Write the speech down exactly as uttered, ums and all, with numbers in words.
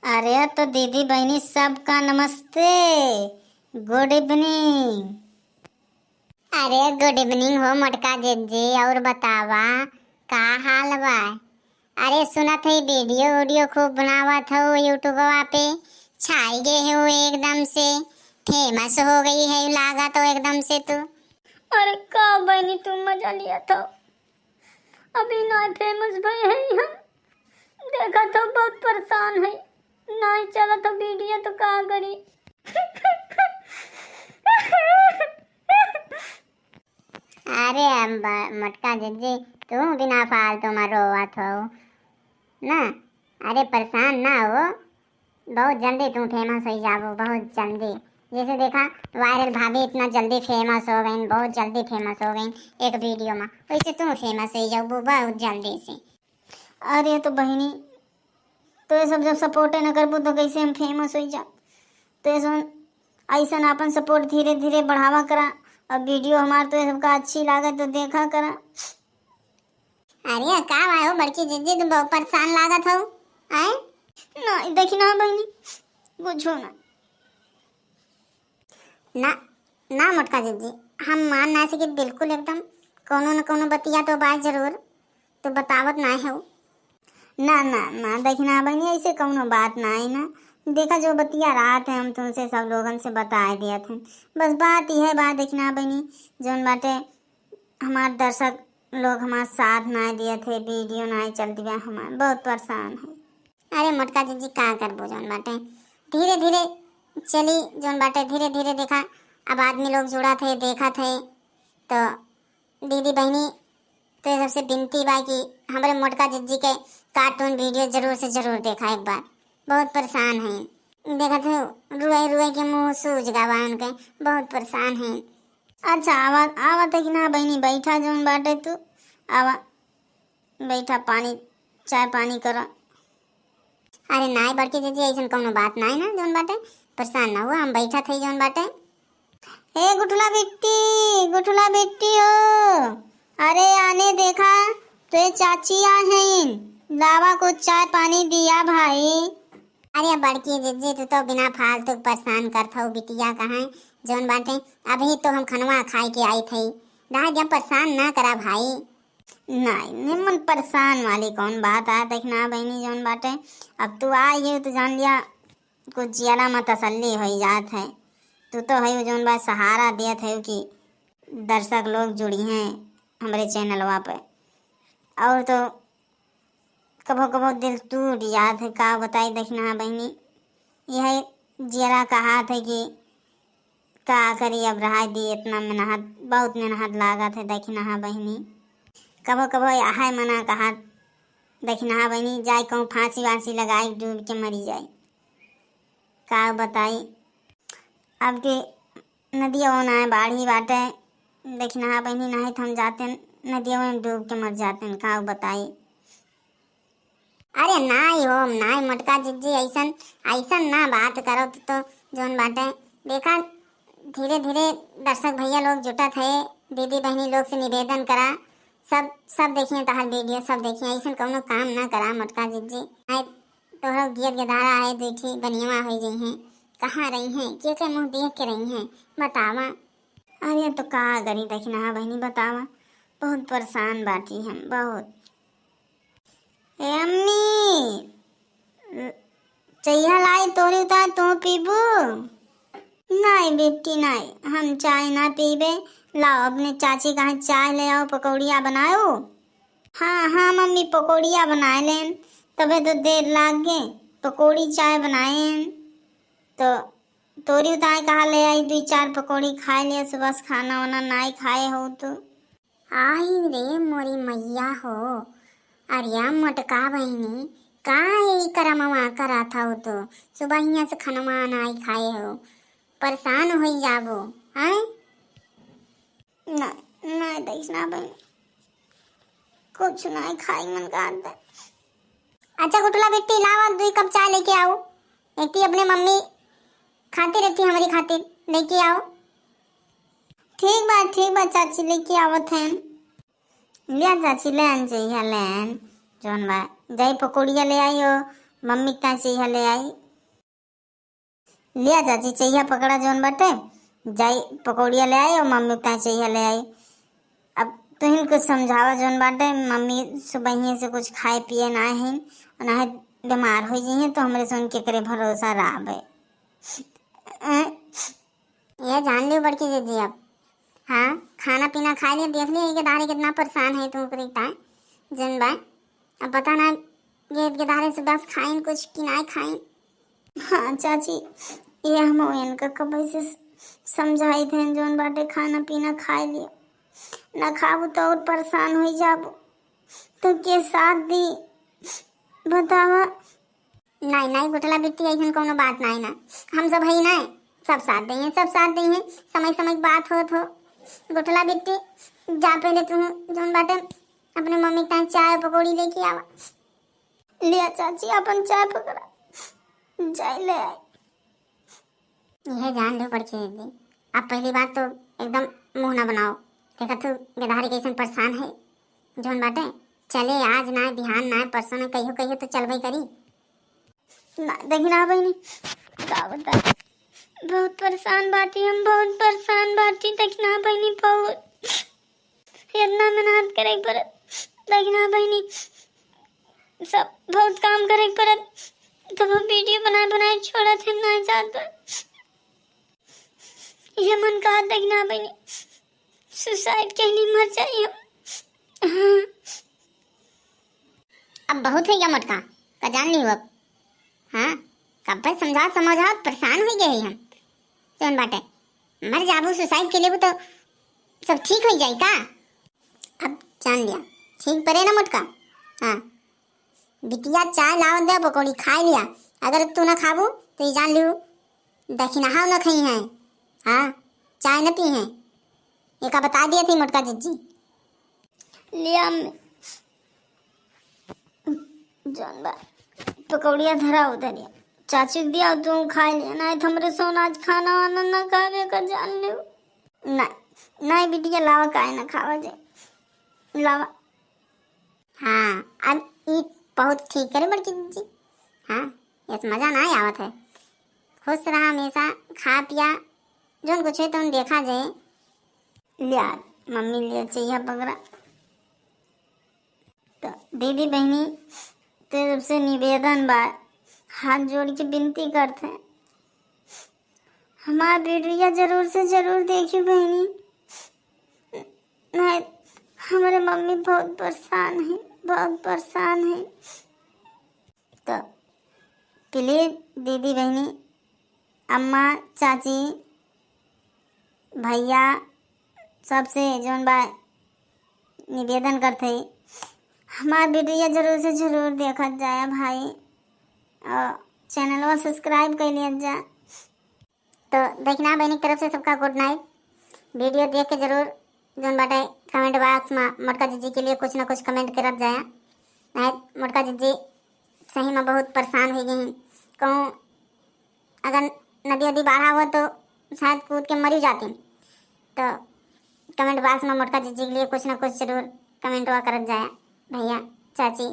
अरे तो दीदी बहिनी सबका नमस्ते, good evening। अरे good evening हो मोटका जिज्जी, और बतावा का हाल बा? अरे सुनत है वीडियो वीडियो खूब बनावत हो YouTubeवा पे, छाई गए हो एकदम से, famous हो गई है लागत हो एकदम से तू। अरे का बहिनी तू मजा लिया था, अभी ना famous भई है हम, देखा तो बहुत परेशान है, नाहीं चलत वीडियो तो का करी। अरे अब मोटका जिज्जी, तू बिना फालतू में रोवत हो ना। अरे परेशान ना हो, बहुत जल्दी तू famous हो जाबो, बहुत जल्दी। जैसे देखा viral भाभी इतना जल्दी famous हो गई, बहुत जल्दी famous हो गई एक वीडियो में, वैसे तू famous हो जाबो बहुत जल्दी से। अरे तो बहिनी, तो ये सब जब support न करबो तो कैसे हम famous हो जा? तो ये सब ऐसन अपन support धीरे धीरे बढ़ावा करा। अब वीडियो हमार तो ये सबका अच्छी लागे तो देखा करा। अरे का भाई हो बड़की जिज्जी, तुम बहुत परेशान लागत हो, आए? ना देखी ना बहिनी, कुछ ना। ना, ना मोटका जिज्जी, हम मान ना सकित बिल्कुल एकदम, कौनो न कौनो बतिया तो बात जरूर, तू बतावत ना हो। ना ना ना, देखी ना बहिनी, ऐसे कौनो बात ना है ना। देखा जो बतिया रात है हम तुमसे सब लोगन से बताए दिया थे। बस बात यह बात देखी ना बहिनी, जौन बाटे हमार दर्शक लोग हमार साथ ना दिया थे, वीडियो ना चलती बा हमार, बहुत परेशान है। अरे मोटका जिज्जी का करबो जौन बाटे धीरे धीरे चली, जौन बाटे धीरे धीरे देखा अब आदमी लोग जुड़ा थे, देखा थे। तो दीदी बहिनी तो ये सबसे विनती बा कि हमरे मोटका जिज्जी के cartoon वीडियो जरूर से जरूर देखा एक बार, बहुत परेशान है। देखा थे रुए रुए के मुंह सूज गा बा उनके, बहुत परेशान है। अच्छा आवा आवा थे कि ना बहिनी, बैठा जौन बाटे तू, आवा बैठा पानी चाय पानी करा। अरे नाय बड़की जिज्जी, ऐसन कौनो बात नाय ना, जौन बाटे परेशान ना हुआ, हम बैठा थे जौन बाटे। ए गुठला बिट्टी, गुठला बिट्टी हो, अरे आने देखा, तो ये चाची आ हैं, लावा कुछ चाय पानी दिया भाई। अरे बड़की जिज्जी, तू तो बिना फालतू के परेशान करत हो बिटिया कहाँ, जौन बाटे अभी तो हम खनवा खाए के आई थी, रहा जब परेशान ना करा भाई। नाय, निमन परेशान वाली कौन बात आ, देखना बहिनी जौन बाटे, अब तू आई हो तो जान लिया, कुछ जियरा में तसल्ली होई जात है। तू तो है जौन बा सहारा दियत है कि दर्शक लोग जुड़ी हैं हमरे चैनलवा पे। और तो कभो कभो दिल टूट जात है, का बताई देखना बहिनी, यह जियरा कहात है कि का करी अब रहा दी, इतना मेहनत, बहुत मेहनत लागत है देखना बहिनी। कभो कभो यह मना कहात देखना बहिनी, जाए कहूँ फांसी वांसी लगाई डूब के मरी जाए, का बताई। अब के नदिया वो ना बाढ़ी बाटे, देखना बहिनी, नाहीं तो हम जाते नदिया में डूब के मर जाते, का बताई। अरे नाय हो, नाय मोटका जिज्जी, ऐसन, ऐसन ना बात करो तो, तो जौन बाटे देखा धीरे धीरे दर्शक भैया लोग जुटत है, दीदी बहिनी लोग से निवेदन करा, सब, सब देखिए तहार वीडियो, सब देखिए, ऐसन कौनो काम ना करा मोटका जिज्जी। आए तोहरा गियत गदारा है, दुई ठी बनियवा हो गई हैं, कहाँ रही हैं, के के मुँह देख के रही हैं, बतावा। अरे तो का करी देखना बहिनी, बतावा, बहुत परेशान बाटी हम, बहुत। ए अम्मी, चइहा लाई तोरी उतार, तू पीबू? नाई बेटी नाई, हम चाय ना पीबे। लाओ अपने चाची कहाँ चाय ले आओ, पकौड़िया बनाओ। हाँ हाँ मम्मी, पकौड़िया बनाए लेन, तबे तो देर लाग गए, पकौड़ी चाय बनाए। तो तोरी उतार कहाँ ले आई, दुई चार पकौड़ी खाए ले, सुबह से खाना वाना नाई खाए हो तो। आई रे मोरी मैया हो, अरे मोटका बहिनी, का ई करमवा करत हौ तू? सुबहिया से खनवा नाई खाए हो, परेशान होई जाबो, हैं? ना, ना दैस ना बहिनी, कुछ ना खाई मन का अंदर। अच्छा गुठला बिट्टी, लावा दुई कप चाय लेके आओ, एक ठी अपने मम्मी खातिर, एक ठी हमरी खातिर लेके आओ। ठीक बा, ठीक बा चाची, लेके आवत हैं। लिया चाची, लेन जइहा लेन, जौन बा जाई पकौड़िया ले आई हो, मम्मी के ताई चइहा ले आई। लिया चाची, चइहा पकड़ा जौन बाटे, जाई पकौड़िया ले आई और मम्मी के ताई चइहा ले आई। अब तुहिन कुछ समझावा जौन बाटे, मम्मी सुबहिये से कुछ खाए पिए ना है और ना है बीमार हो जाइए तो हमरे से उनके करे भरोसा रहबे। ये जान लियो बड़की दीदी अब। हाँ, खाना पीना खाए लियो, देख लियो, ये धारे कितना परेशान है तू ओकरे ताई, जौन बा। अब पता ना, ये के धारे से बस खाइन कुछ कि ना खाइन। हाँ चाची, ये हम इनका कब से समझाई थे, जौन बाटे खाना पीना खाए लियो, ना खाबू तो और परेशान हो जाबू, तो के साथ दी बतावा। नहीं, नहीं, गुठला बिट्टी, ऐसन कोनो बात नहीं ना। हम सब हई ना, सब साथ देइहैं, सब साथ देइहैं। समय समय के बात होत हो। गुठला बिट्टी, जा पहले तू जौन बाटे अपने मम्मी के ताई चाय पकौड़ी लेके आवा। लिया चाची, अपन चाय पकड़ा, जाई ले आई। यह जान लो बड़की दीदी, अब पहली बात तो एकदम मुंह ना बनाओ। देखा तू गेदहरी कैसन परेशान है, जौन बाटे चले आज ना, बिहान ना, परसों ना, कहियो कहियो तो चलबे करी। ना, देखी ना बहिनी, का बता, बहुत परेशान बाटी हम, बहुत परेशान बाटी। देखी ना बहिनी, बहुत इतना मेहनत करे के पड़त। देखी ना बहिनी, सब बहुत काम करे के पड़त, तब हम वीडियो बनाए बनाए छोड़त है, ना जात बा। ये मन कहा, देखी ना बहिनी, सुसाइड कहली, मर जाई हम। हाँ। अब बहुत होइ गया मोटका, का जान लियो अब। हाँ, कब्बे समझावत समझावत परेशान होइ गए हम। जौन बाटे, मर जाबू, सुसाइड के लेबू तो सब ठीक होइ जाई का? अब जान लिया, ठीक परे ना मोटका। हाँ, बिटिया चाय लावत दे, पकौड़ी खाए लिया। अगर तू ना खाबू तो ये जान लियो, दखिनहा न खइहैं। हाँ, चाय न पीहैं। एका बता दिया थी मोटका जिज्जी। लिया अम्मी, जौन बा पकौड़िया धरा उधर, चाची के दिया, तू खा लिया, नहीं तो हमरे सोना आज खाना वाना ना खावे का, जान लियो। नहीं, नहीं बिटिया, लावा, काहे ना खावा जाए, लावा। हाँ, अब ई बहुत ठीक करे बड़की जिज्जी। हाँ, इस मजा ना आवत है। खुश रहा हमेशा, खा पिया, जौन कुछ है तौन देखा जाए। लिया, मम्मी लिया चइहा पकड़ा। तो दीदी बहिनी, ते सबसे निवेदन बा, हाथ जोड़ के विनती करत है, हमार वीडियो जरूर से जरूर देखियो बहिनी। नहीं, हमरे मम्मी बहुत परेशान है, बहुत परेशान है। तो प्लीज दीदी बहिनी, अम्मा, चाची, भैया, सबसे जौन बा निवेदन करत है, हमार वीडियो जरूर से जरूर देखत जाया भाई, और चैनलवा सब्सक्राइब कर लिया जा। तो देखना बहनी की तरफ से सबका गुड नाइट। वीडियो देख के जरूर जौन बाटे कमेंट बॉक्स में मोटका जिज्जी के लिए कुछ ना कुछ कमेंट करत जाया। नहीं, मोटका जिज्जी सही में बहुत परेशान हो गई हैं। कहूँ अगर नदी वदी बाढ़ा हुआ तो शायद कूद के मरी जाती। तो कमेंट बॉक्स में मोटका जिज्जी के लिए कुछ ना कुछ जरूर कमेंटवा करत जाया भैया, चाची,